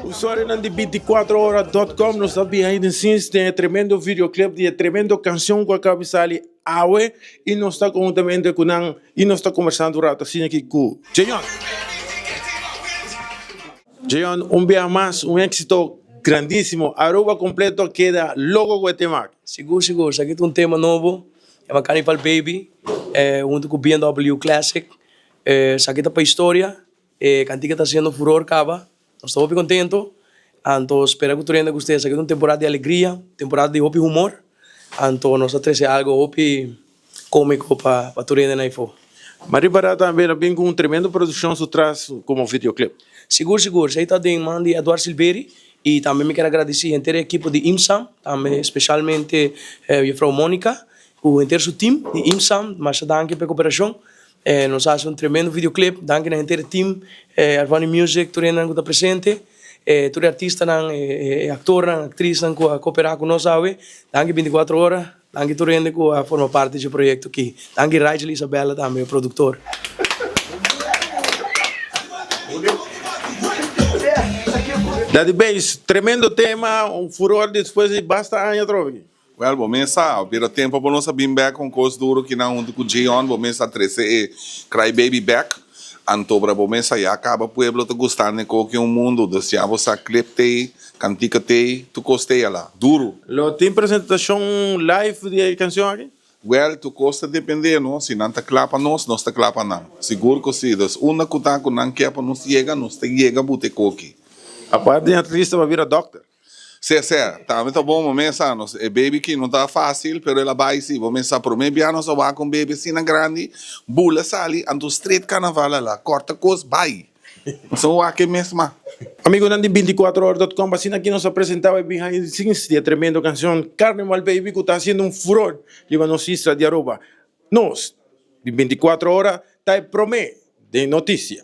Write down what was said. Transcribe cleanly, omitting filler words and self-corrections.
Usuarionan di binticuatro ora dot com nos ta behind the scenes den e tremendo videoclip di e tremendo cancion cu a caba di sali awe y nos ta conhuntamente cu nan y nos ta conversando un rato asina aki cu Jeyon. Jeyon, un bia mas un exito grandisimo, Aruba completo a keda loco cu e tema aki. Sigur sigur, esaki ta un tema nobo, yama Carnival Baby, hunto cu BMW Classic, esaki ta pa historia, e cantica ta haciendo furor caba. Nos ta hopi contento, anto spera cu tur hende gusta esaki ta un temporada di alegria, temporada di hopi humor, anto nos ta trece algo hopi comico pa tur hende na efo. Marie Barra tambe a bin cu un tremendo produccion su tras como videoclip. Sigur sigur, esey ta den man di Eduard Silveri y tambe mi kier a gradici henter e ekipo di IMSAM, tambe specialmente juffrouw Monica cu henter su team di IMSAM, masha danki pa e cooperacion. Nos a hasi un tremendo videoclip, danki na henter e team, Arvani Music, tur hendenan ku ta presente, tur e artistanan, e aktornan, aktrisnan ku a koperá ku nos awe. Danki bintikuatro ora, danki tur hende ku a forma parti dje proyekto aki. Danki Rigel Isabella tambe, e produktor. Daddy Bass, tremendo tema, un furor despues di basta aña atrobe. Wel, bo mes sa, bira tempo pa nos a bin bek un kos duro kinan huntu ku Jeon, bo mes a trese e Cry Baby bek, antobra bo mes sa ya kaba pueblo ta gustando e koki un mundu, dus ya bo sa clip t'ei, kantika t'ei, tur kos t'ei ala. Duru! Lo tin presentashon live di e kanshon aki? Wel, tur kos ta depende no, si nan ta kla pa nos, nos ta kla pa nan. Sigur ku si, dus unda ku ta ku nan ke pa nos yega, nos ta yega buta e koki. Aparte di artista bo a bira dòkter. Sè sè, tambe ta bon bo mes sa nos e baby ki no ta facil pero el a bay si, bo mes sa prome bia nos a wak un baby asina grandi bula sali anto straight carnaval ala corta cos bay nos a wak e mes ma. Amigonan di binticuatro ora dot com asina aki nos a presenta e behind the scenes di e tremendo cancion Carnival Baby cu ta haciendo un furor riba nos isla di Aruba. Nos di binticuatro ora ta e prome den noticia.